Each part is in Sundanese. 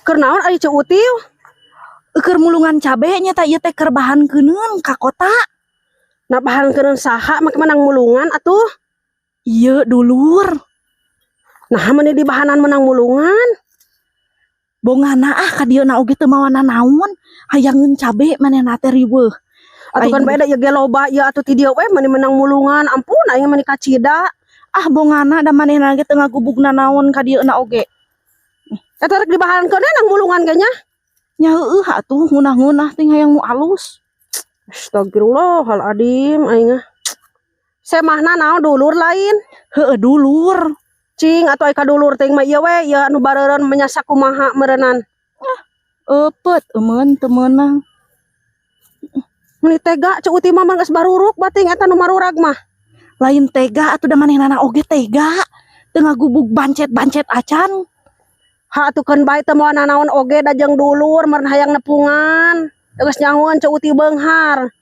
Keur naon ari Ceu Util? Keur mulungan cabe nya ta ieu teh, keur bahan keuneun ka kota. Nah, bahan keuneun saha make menang mulungan atuh? Ieu dulur. Nah, meni di bahanan menang mulungan. Bongana ah, ka dieu na oge teu mawa nanaon, hayangeun cabe manehna teh riweuh. Atuh kan Aing- beda ieu ge loba ieu atuh ti dieu we meni menang mulungan. Ampun, aing meni kacida. Ah, bongana da manehna ge teu ngagubug nanaon ka dieu na oge. Eta rek dibahan keuneun nang mulungan ge nya. Nya heueuh atuh, ngunah-ngunah ting hayang nu alus. Astagfirullahaladzim, aing ah. Semahna naon, dulur lain? Heueuh, dulur. Cing atuh ai ka dulur ting mah ieu we, ieu anu bareureun menyasak kumaha meureunan. Eupet eumeun teu meunang. Meni tega Ceu Uti mah, geus baruruk bating eta nu marurag mah. Lain tega atuh, da manehna oge tega. Teu ngagubug bancet-bancet acan. Ha atuh, keun bae teu moal nanaon oge da jeung dulur meureun hayang nepungan. Geus nyahoeun Ceu Uti beunghar.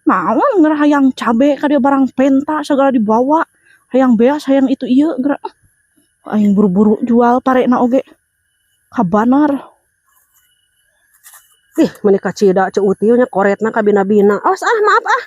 Naon ngerah hayang cabe ka dieu, barang penta segala dibawa. Hayang beas, hayang itu ieu geura. Aing buru-buru jual parena oge. Kabanar. Ih, meni kacida Ceu Uti nya koretna kabina-bina. Awas ah, maaf ah.